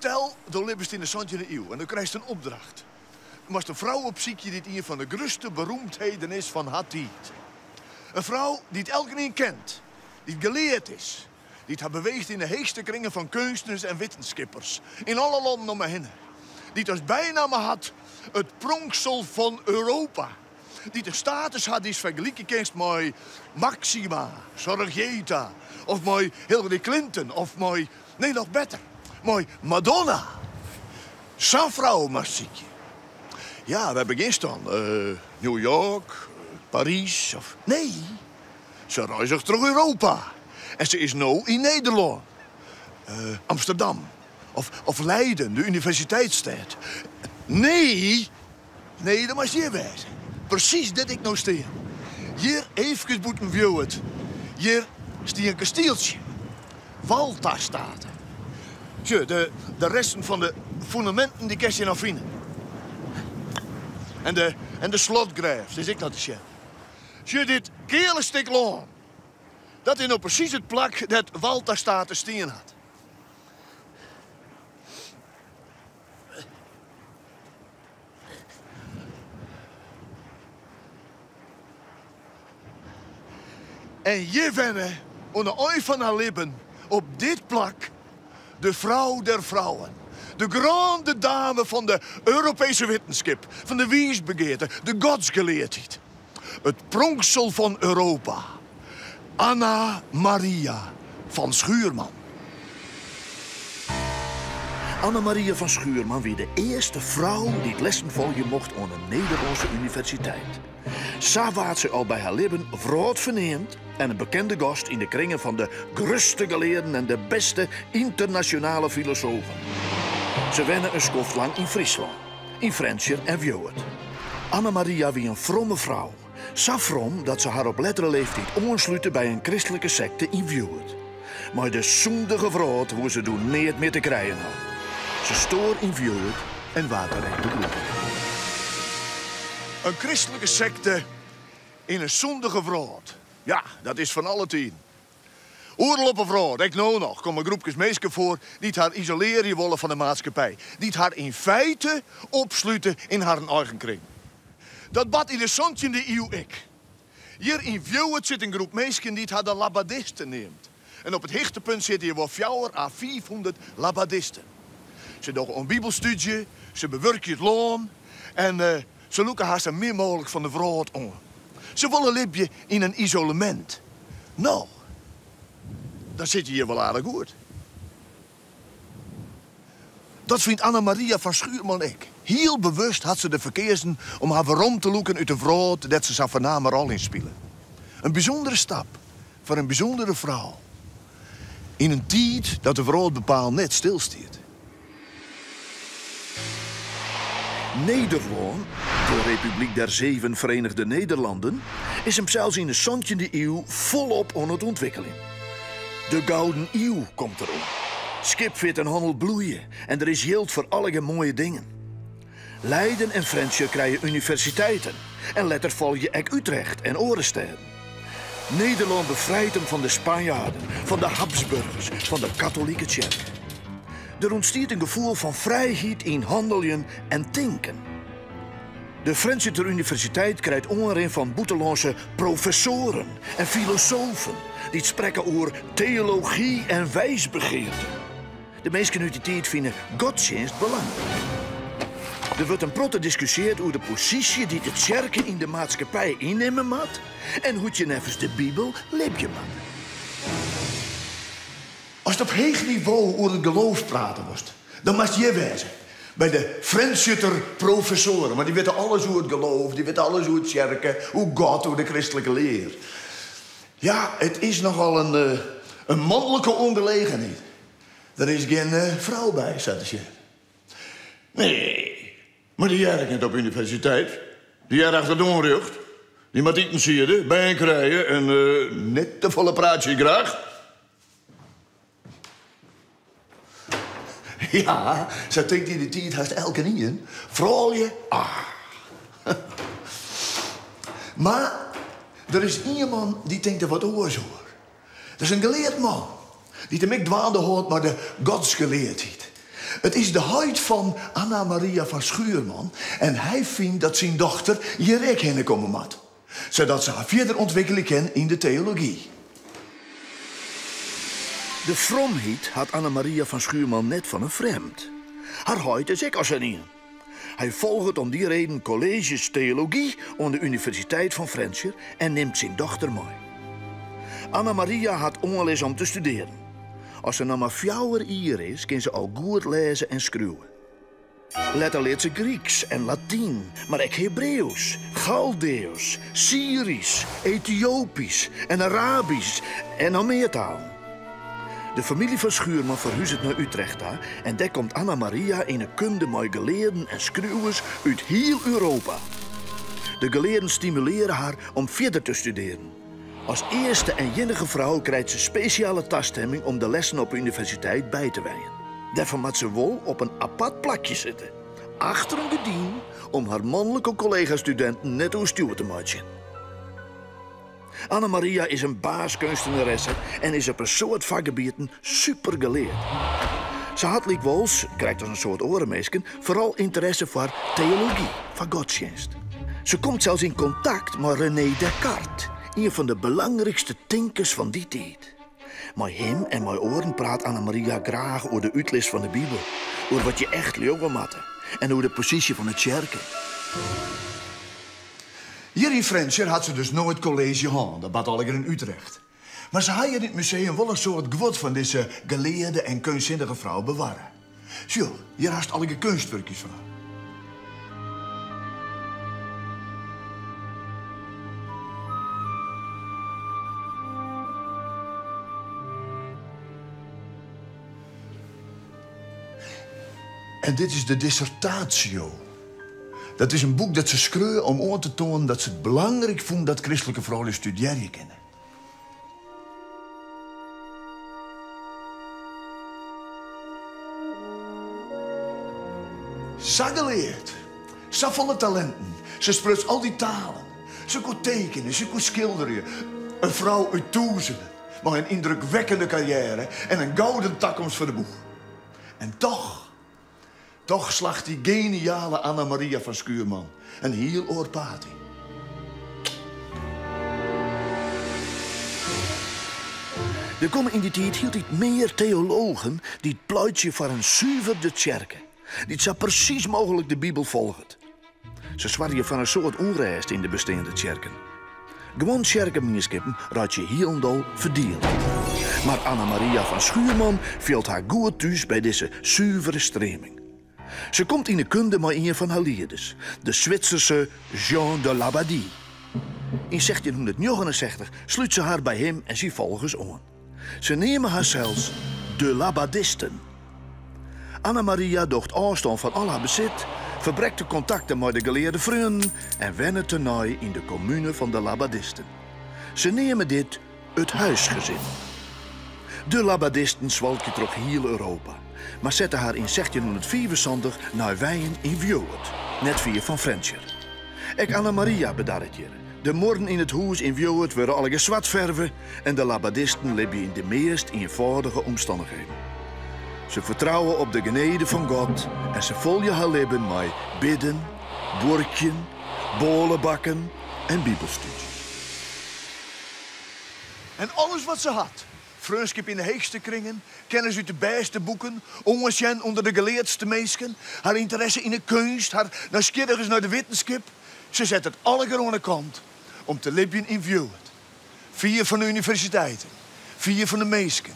Stel, do libbest yn de santjinde iuw en do krijst in opdracht. Do moatst in frou opsykje dy't ien fan de grutste beroemdheden is fan har tiid. In frou dy't elkenien kent, dy't geleard is, dy't har beweecht yn de heechste kringen fan keunstners en wittenskippers yn alle lannen om har hinne, dy't as bynamme hat it pronksel fan Europa, dy't in status hat dy'tst fergelykje kinst mei Maxima, Zorregieta of mei Hillary Clinton of mei, nee noch better, mei Madonna. Sa'n frou moatst sykje. Ja, wêr begjinst dan? New York, Parys of. Nee, se reizget troch Europa en se is no yn Nederlân. Amsterdam of Leiden, de universiteitsstêd. Nee, nee, do moatst hjir wêze. Presys dêr't ik no stean. Hjir eefkes bûten Wiuwert. Hjir stie in kastieltsje. Waltastate. Sjoch, de resten fan de fûneminten dy kinst hjir noch fine. En de, en de slotgrêft is ek noch te sjen. Sjoch, dit keale stik lân, dat is no presys it plak dêr't Waltastate stien hat. En hjir wenne oan de ein fan har libben op dit plak de frou der frouwen, de grande dame fan de Europeeske wittenskip, fan de wiisbegearte, de godsgeleardheid, it pronksel fan Europa, Anna Maria van Schuurman. Anna Maria van Schuurman wie de earste frou dy't lessen folgje mocht oan de Nederlânske universiteit. Sa waard se al by har libben wrâldferneamd en in bekende gast yn de kringen fan de grutste gelearden en de bêste ynternasjonale filosofen. Se wenne in skoft lang yn Fryslân, yn Frjentsjer en Wiuwert. Anna Maria wie in fromme frou, sa from dat se har op lettere leeftiid oanslute by in kristlike sekte yn Wiuwert. Mei de sûndige wrâld woe se doe neat mear te krijen ha. Se stoar yn Wiuwert en waard dêr ek begroeven. In kristlike sekte yn in sûndige wrâld, ja, dat is fan alle tiden. Oeral op 'e wrâld, ek no noch, komme groepkes minsken foar dy't har isolearje wolle fan de maatskippij, dy't har yn feite opslute yn harren eigen kring. Dat bart yn de santjinde iuw ek. Hjir yn Wiuwert sit in groep minsken dy't har de Labadisten neamt. En op it hichtepunt sitte hjir wol fjouwer à 500 Labadisten. Se dogge oan bibelstúdzje, se bewurkje it lân en se lûke har sa min mooglik fan de wrâld oan. Se wolle libje yn in isolemint. No, dan sitte je hjir wol aardich goed. Dat fynt Anna Maria van Schuurman ek. Hiel bewust hat se derfoar keazen om har werom te lûken út de wrâld dêr't se sa'n foarname rol yn spile. In bysûndere stap foar in bysûndere frou yn in tiid dat de wrâld bepaald net stilstiet. Nederlân, de Republiek der Zeven Verenigde Nederlanden, is himsels yn 'e santjinde iuw folop oan it ûntwikkeljen. De Gouden Iuw komt deroan. Skipfeart en hannel bloeie en der is jild foar allegear moaie dingen. Leiden en Frjentsjer krije universiteiten en letter folgje ek Utrecht en oare stêden. Nederlân befrijt him fan de Spanjaarden, fan de Habsburgers, fan de katolike tsjerke. Der ûntstiet in gefoel fan frijheid yn hanneljen en tinken. De Frjentsjerter Universiteit krijt oanrin fan bûtenlânske professoaren en filosofen dy't sprekke oer teology en wijsbegearte. De minsken út dy tiid fine godstsjinst belangryk. Der wurdt in protte diskusjeard oer de posysje dy't de tsjerke yn de maatskippij ynnimme moat en hoe't je neffens de Bibel libje moatte. Ast op heech nivo oer it geloof prate wolst, dan moatst hjir wêze, by de Frjentsjerter professoaren, want dy witte alles oer it geloof, dy witte alles oer tsjerke, oer God, oer de kristlike lear. Ja, it is nochal in manlike oangelegenheid. Der is gjin frou by, sa te sjen. Nee, mar dy hear ik net op universiteit. Dy hear achter it oanrjocht. Dy moat iten siede, bern krije en net te folle praatsje graach. Ja, sa tinkt yn dy tiid hast elkenien. Froulju, ah. Mar der is ien man dy tinkt der wat oars oer. Dat is in geleard man, dy't him ek dwaande hâldt mei de godsgeleardheid. It is de heit fan Anna Maria van Schuurman en hy fynt dat syn dochter hjir ek hinne komme moat, sadat se har fierder ûntwikkelje kin yn de teology. De fromheid hat Anna Maria van Schuurman net fan in frjemd. Har heit is ek al sa'n ien. Hy folget om dy reden kolleezjes teology oan de Universiteit fan Frjentsjer en nimt syn dochter mei. Anna Maria hat oanlis om te studearjen. As se noch mar fjouwer jier is, kin se al goed lêze en skriuwe. Letter leart se Gryksk en Latyn, mar ek Hebreeuws, Chaldeeuws, Syrysk, Etiopysk en Arabysk en noch mear talen. De famylje fan Schuurman ferhuzet nei Utrecht ta en dêr komt Anna Maria yn 'e kunde mei gelearden en skriuwers út hiel Europa. De gelearden stimuleare har om fierder te studearen. As earste en iennige frou krijt se spesjale tastimming om de lessen op 'e universiteit by te wenjen. Dêrfoar moat se wol op in apart plakje sitte, achter in gerdyn, om har manlike kollega-studinten net oerstjoer te meitsjen. Anna Maria is in baaskeunstneresse en is op in soad fakgebieten supergeleard. Se hat lykwols, krekt as in soad oare minsken, foaral ynteresse foar teology, foar godstsjinst. Se komt sels yn kontakt mei René Descartes, ien fan de belangrykste tinkers fan dy tiid. Mei him en mei oaren praat Anna Maria graach oer de útlis fan de Bibel, oer wat je echt leauwe moatte en oer de posysje fan de tsjerke. Hjir yn Frjentsjer hat se dus noait kolleezje hân, dat bart allegear yn Utrecht. Mar se ha hjir yn it museum wol in soad guod fan dizze gelearde en keunstsinnige frou bewarre. Sjoch, hjir hast allegear keunstwurkjes fan har. En dit is de Dissertatio. Dat is in boek dat se skreau om oan te toanen dat se it belangryk fûn dat kristlike froulju studearje kinne. Sa geleard, safolle talinten, se spruts al dy talen, se koe tekenje, se koe skilderje. In frou út tûzenen, mei in yndrukwekkende karriêre en in gouden takomst foar de boech. En toch, toch slacht dy geniale Anna Maria van Schuurman in hiel oar paad yn. Der komme yn dy tiid hieltyd mear teologen dy't pleitsje foar in suverde tsjerke, dy't sa presys mooglik de Bibel folget. Se soargje foar in soad ûnrêst yn de besteande tsjerken. Guon tsjerkemienskippen reitsje hielendal ferdield. Mar Anna Maria van Schuurman fielt har goed thús by dizze suvere streaming. Se komt yn 'e kunde mei ien fan har lieders, de Switserse Jean de Labadie. Yn 1669 slút se har by him en syn folgers oan. Se neame harsels de Labadisten. Anna Maria docht ôfstân fan al har besit, ferbrekt de kontakten mei de gelearde freonen en wennet tenei yn de kommune fan de Labadisten. Se neame dit it huisgezin. De Labadisten swalkje troch hiel Europa, mar sette har yn 1675 nei wenjen yn Wiuwert, net fier fan Frjentsjer. Ek Anna Maria bedarret hjir. De muorren yn it hûs yn Wiuwert wurde allegear swart ferve en de Labadisten libje yn de meast ienfâldige omstannichheden. Se fertrouwe op de genede fan God en se folje har libben mei bidden, buorkjen, bôlebakken en bibelstúdzje. En alles wat se hat, freonskip yn de heechste kringen, kennis út de bêste boeken, oansjen ûnder de geleardste minsken, har ynteresse yn 'e keunst, har nijsgjirrigens nei de wittenskip, se set it allegear oan 'e kant om te libjen yn Wiuwert. Fier fan de universiteiten, fier fan de minsken,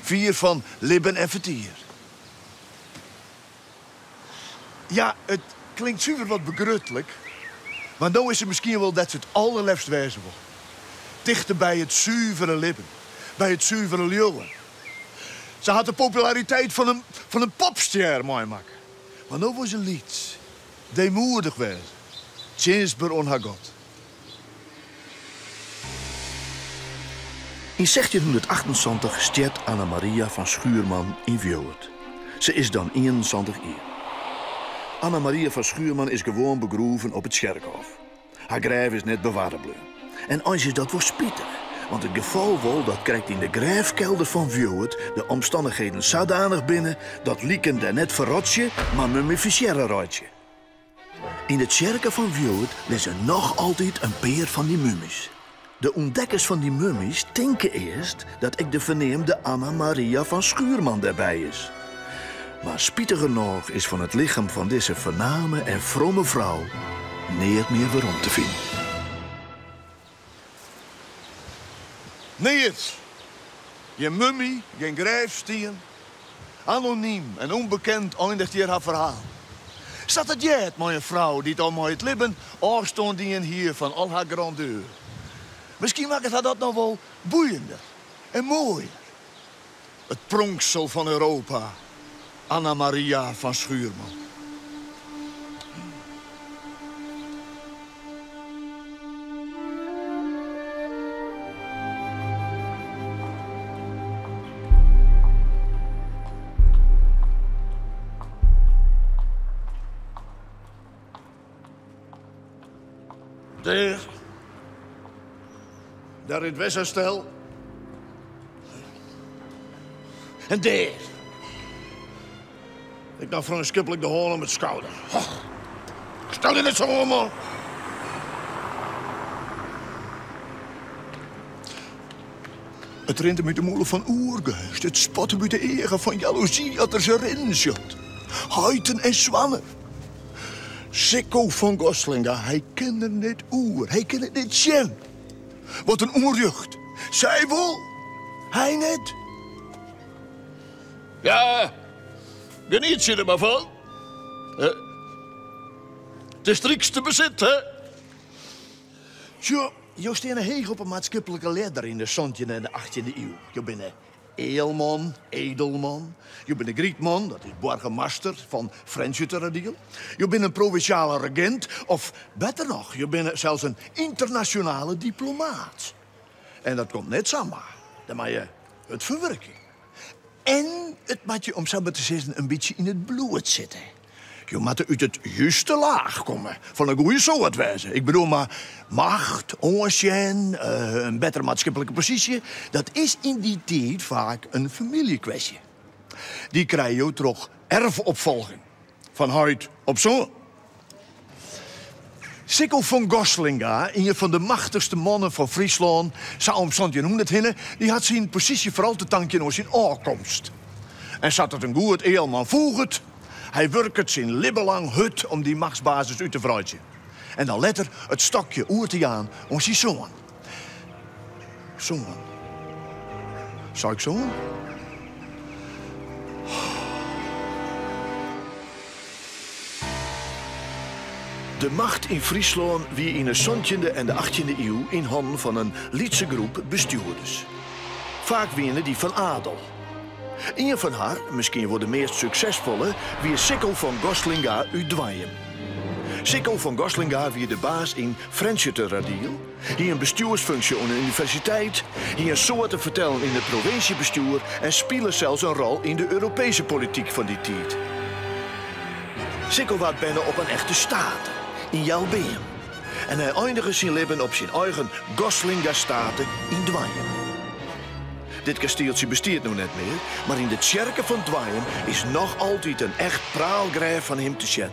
fier fan libben en fertier. Ja, it klinkt suver wat begrutlik, mar no is se miskien wol dêr't se it alderleafst wêze wol. Tichter by it suvere libben, by it suvere leauwen. Se hat de populariteit fan in, fan in popstjer meimakke, mar no wol se lyts, deemoedich wêze, tsjinstber oan har God. Yn 1678 stjert Anna Maria van Schuurman yn Wiuwert. Se is dan 71 jier. Anna Maria van Schuurman is gewoan begroeven op it tsjerkhôf. Har grêf is net bewarre bleaun. En eins is dat wol spitich, Want it gefal wol dat krekt yn de grêfkelder fan Wiuwert de omstannichheden sadanich binne dat liken dêr net ferrotsje, mar mummifisearre reitsje. Yn de tsjerke fan Wiuwert lizze noch altyd in pear fan dy mummys. De ûntdekkers fan dy mummys tinke earst dat ek de ferneamde Anna Maria van Schuurman dêrby is. Mar spitigernôch is fan it lichem fan dizze fername en fromme frou neat mear werom te finen. Neat. Gjin mummy, gjin grêfstien. Anonym en ûnbekend eindigt hjir har ferhaal. Sa't it heart mei in frou dy't al mei it libben ôfstân dien hie fan al har grandeur. Miskien makket har dat noch wol boeiender en moaier. It pronksel fan Europa, Anna Maria van Schuurman. Dêr. Dêr it Weserstel. En dêr. Ik nam freonskiplik de hân om it skouder. Stel dy net sa oan, man. It rint him út de mûle fan oergeunst, it spat him út de eagen fan jaloezy as er se rinnen sjocht. Heiten en soannen. Sicco van Goslinga, hy kin der net oer, hy kin it net sjen. Wat in ûnrjocht. Sy wol, hy net. Ja, genietsje der mar fan. It is it rykste besit, hè? Sjoch, jo steane heech op 'e maatskiplike ljedder yn de santjinde en de achttjinde iuw. Jo binne ealman, edelman. Jo binne grytman, dat is boargemaster fan Frjentsjerteradiel. Jo binne in provinsjale regint, of better noch, jo binne sels in ynternasjonale diplomaat. En dat komt net samar. Dêr moatte je it ferwurkje. En it moat je, om sa mar te sizzen, in bytsje yn it bloed sitte. Jo moatte út it juste laach komme, fan in goede soart wêze. Ik bedoel mar, macht, oansjen, in bettere maatskiplike posysje, dat is yn dy tiid faak in famyljekwestje. Dy krije jo troch erfopfolging, fan heit op soan. Sicco van Goslinga, ien fan de machtichste mannen fan Fryslân, sa om santjinhûndert hinne, dy hat syn posysje foaral te tankjen oan syn ôfkomst. En sa't it in goed ealman foeget, hy wurket syn libben lang hurd om dy machtsbasis út te wreidzjen. En dan letter it stokje oer te jaan oan syn soan. Soan. Sei ik soan? De macht yn Fryslân wie yn 'e santjinde en de achttjinde iuw yn hannen fan in lytse groep bestjoerders. Faak wiene dy fan adel. Ien fan har, miskien wol de meast suksesfolle, wie Sicco van Goslinga út Doanjum. Sicco van Goslinga wie de baas yn Frjentsjerteradiel, hie in bestjoersfunksje oan de universiteit, hie in soad te fertellen yn it provinsjebestjoer en spile sels in rol yn de Europeeske polityk fan dy tiid. Sicco waard berne op in echte state, yn Jelbeam, en hy eindige syn libben op syn eigen Goslingastate yn Doanjum. Dit kastieltsje bestiet no net mear, mar yn de tsjerke fan Doanjum is noch altyd in echt praalgrêf fan him te sjen.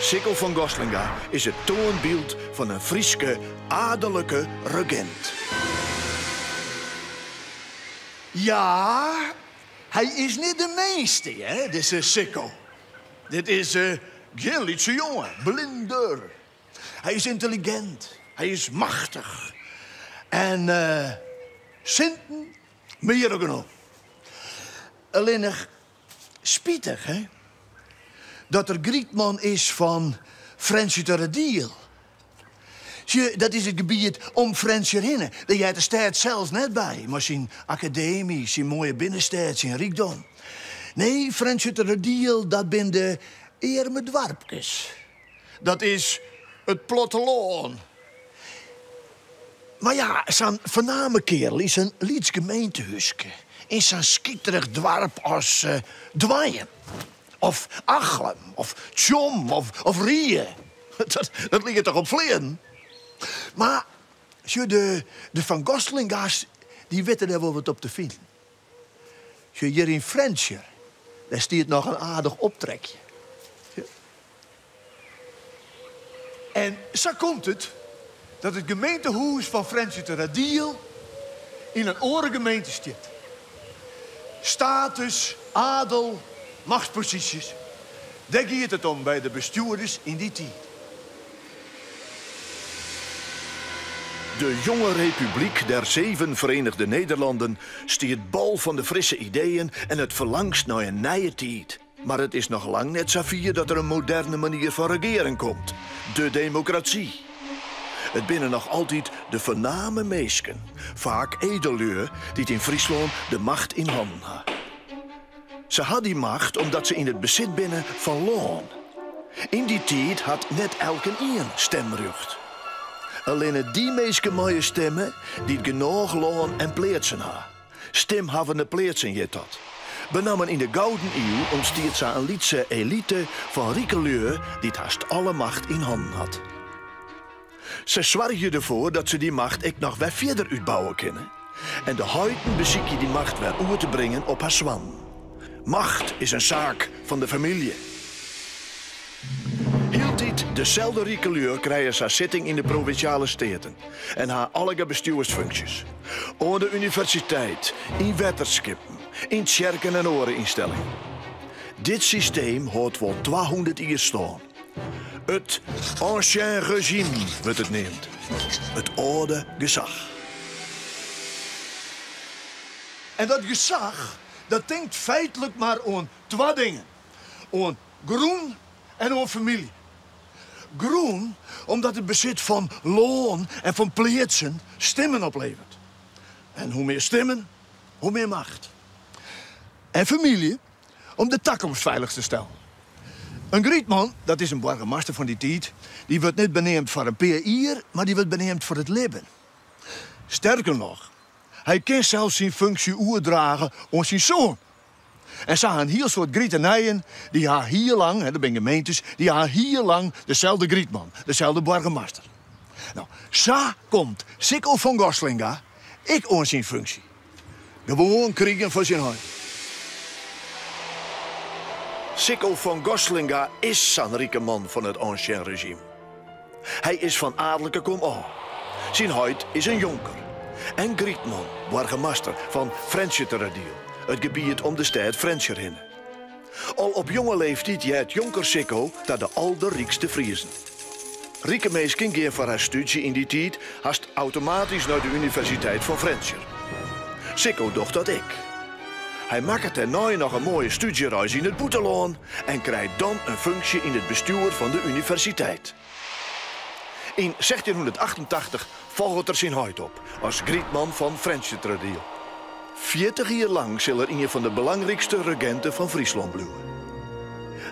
Sicco van Goslinga is it toanbyld fan in Fryske adelike regint. Ja, hy is net de minste, hè, dizze Sicco. Dit is gjin lytse jonge, blinder. Hy is yntelligint, hy is machtich en sinten mear as genôch. Allinnich spitich, hè, dat er grytman is fan Frjentsjerteradiel. Sjoch, dat is it gebiet om Frjentsjer hinne. Dêr heart de stêd sels net by, mei syn akademy, syn moaie binnenstêd, syn rykdom. Nee, Frjentsjerteradiel, dat binne de earme doarpkes. Dat is it plattelân. Mar ja, sa'n fername kearel yn sa'n lyts gemeentehúske, yn sa'n skiterich doarp as Doanjum, of Achlum, of Tsjom, of Rie, dat liket toch op fleanen? Mar. Sjoch, de, de Van Goslinga's dy witte dêr wol wat op te finen. Sjoch, hjir yn Frjentsjer, dêr stiet noch in aardich optrekje. En sa komt it dat it gemeentehûs fan Frjentsjerteradiel yn in oare gemeente stiet. Status, adel, machtsposysjes, dêr giet it om by de bestjoerders yn dy tiid. De jonge Republiek der Zeven Verenigde Nederlanden stiet bol fan de frisse ideeën en it ferlangst nei in nije tiid. Mar it is noch lang net safier dat der in moderne manier fan regearen komt, de demokrasy. It binne noch altyd de foarname minsken, faak edellju, dy't yn Fryslân de macht yn hannen ha. Se ha dy macht omdat se yn it besit binne fan lân. Yn dy tiid hat net elkenien stemrjocht. Allinne dy minsken meie stimme dy't genôch lân en pleatsen ha. Stimhawwende pleatsen hjit dat. Benammen yn de Gouden Iuw ûntstiet sa in lytse elite fan rike lju dy't hast alle macht yn hannen hat. Se soargje derfoar dat se dy macht ek noch wer fierder útbouwe kinne. En de heiten besykje dy macht wer oer te bringen op har soannen. Macht is in saak fan de famylje. Hieltyd deselde rike lju krije sa sitting yn de Provinsjale Steaten en ha allegear bestjoersfunksjes. Oan de universiteit, yn wetterskippen, yn tsjerken en oare ynstellingen. Dit systeem hâldt wol 200 jier stân. It Ancien Régime wurdt it neamd, it âlde gesach. En dat gesach dat tinkt feitlik mar oan twa dingen, oan grûn en oan famylje. Grûn omdat it besit fan lân en fan pleatsen stimmen opleveret. En hoe mear stimmen, hoe mear macht. En famylje om de takomst feilich te stellen. In grytman, dat is in boargemaster fan dy tiid, dy wurdt net beneamd foar in pear jier, mar dy wurdt beneamd foar it libben. Sterker noch, hy kin sels syn funksje oerdrage oan syn soan. En sa ha in hiel soad gritenijen, dy ha hiel lang, dat binne gemeentes, dy ha hiel lang deselde grytman, deselde boargemaster. No, sa komt Sicco van Goslinga ek oan syn funksje. Gewoan krigen fan syn heit. Sicco van Goslinga is sa'n rike man fan it Ancien Régime. Hy is fan aadlike komôf. Syn heit is in jonker en grytman, boargemaster, fan Frjentsjerteradiel, it gebiet om de stêd Frjentsjer hinne. Al op jonge leeftyd heart jonker Sicco ta de alderrykste Friezen. Rike minsken gean foar har stúdzje yn dy tiid hast automatysk nei de Universiteit fan Frjentsjer. Sicco docht dat ek. Hy makket dêrnei noch in moaie stúdzjereis yn it bûtenlân en krijt dan in funksje yn it bestjoer fan de universiteit. Yn sechstjinhûndertachtentachtich folget er syn heit op as grytman fan Frjentsjerteradiel. 40 jier lang sil er ien fan de belangrykste reginten fan Fryslân bliuwe.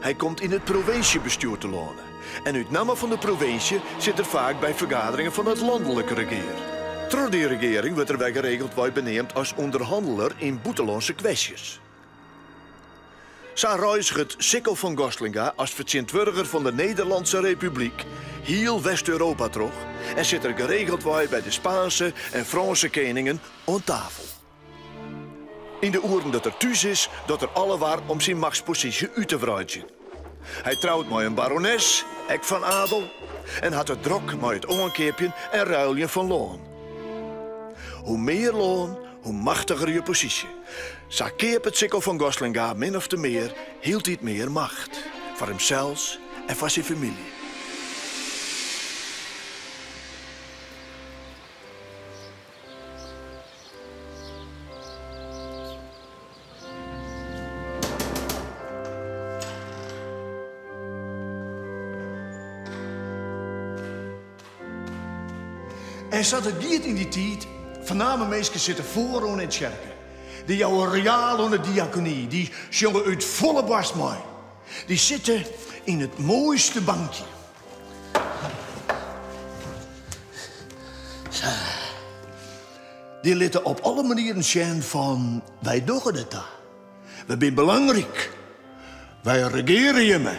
Hy komt yn it provinsjebestjoer telâne en út namme fan de provinsje sit er faak by fergaderingen fan it lanlik regear. Troch dy regearing wurdt er wer geregeldwei beneamd as ûnderhanneler yn bûtenlânske kwestjes. Sa reizget Sicco van Goslinga as fertsjintwurdiger fan de Nederlandse Republiek hiel West-Europa troch en sit er geregeldwei by de Spaanse en Frânse keningen oan tafel. Yn de oeren dat er thús is, docht er alle war om syn machtsposysje út te wreidzjen. Hy trout mei in barones, ek fan adel, en hat it drok mei it oankeapjen en ruiljen fan lân. Hoe mear lân, hoe machtiger je posysje. Sa keapet Sicco van Goslinga min ofte mear hieltyd mear macht, foar himsels en foar syn famylje. En sa't it giet yn dy tiid, foarname minsken sitte foaroan yn tsjerke. Dy jouwe royaal oan de diakony, dy sjonge út folle boarst mei. Dy sitte yn it moaiste bankje. Dy litte op alle manieren sjen fan wy dogge der ta. Wy binne belangryk. Wy regeare jimme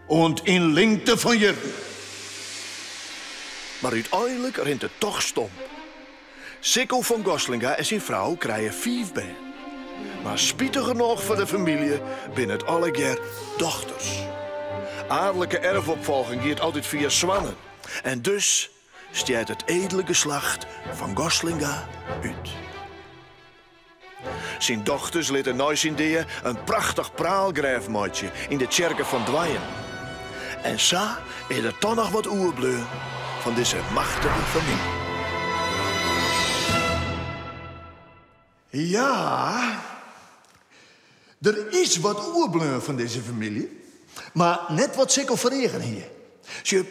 oant yn lingte fan jierren. Mar úteinlik rint it toch stomp. Sicco van Goslinga en syn frou krije fiif bern. Mar spitigernôch foar de famylje binne it allegear dochters. Aadlike erfopfolging giet altyd fia soannen. En dus stjert it edele geslacht Van Goslinga út. Syn dochters litte nei syn dea in prachtich praalgrêf meitsje yn de tsjerke fan Doanjum. En sa is der toch noch wat oerbleaun fan dizze machtige famylje. Ja, der is wat oerbleaun fan dizze famylje, mar net wat Sicco foar eagen hie. Sjoch,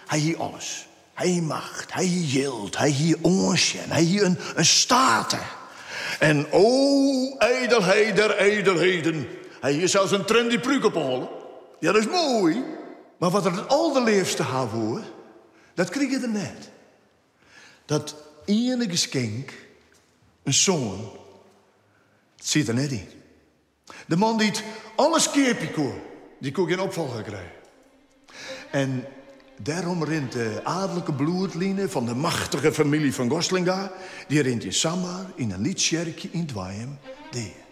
hy hie alles. Hy hie macht, hy hie jild, hy hie oansjen, hy hie in state. En o, ijdelheid der ijdelheden, hy hie sels in trendy prúk op 'e holle. Ja, dat is moai, mar wat er it alderleafste ha woe, dat krige er net. Dat iene geskink, in soan, siet der net yn. De man dy't alles keapje koe, dy koe gjin opfolger krije. En dêrom rint de aadlike bloedline fan de machtige famylje Van Goslinga, dy rint hjir samar yn in lyts tsjerkje yn Doanjum dea.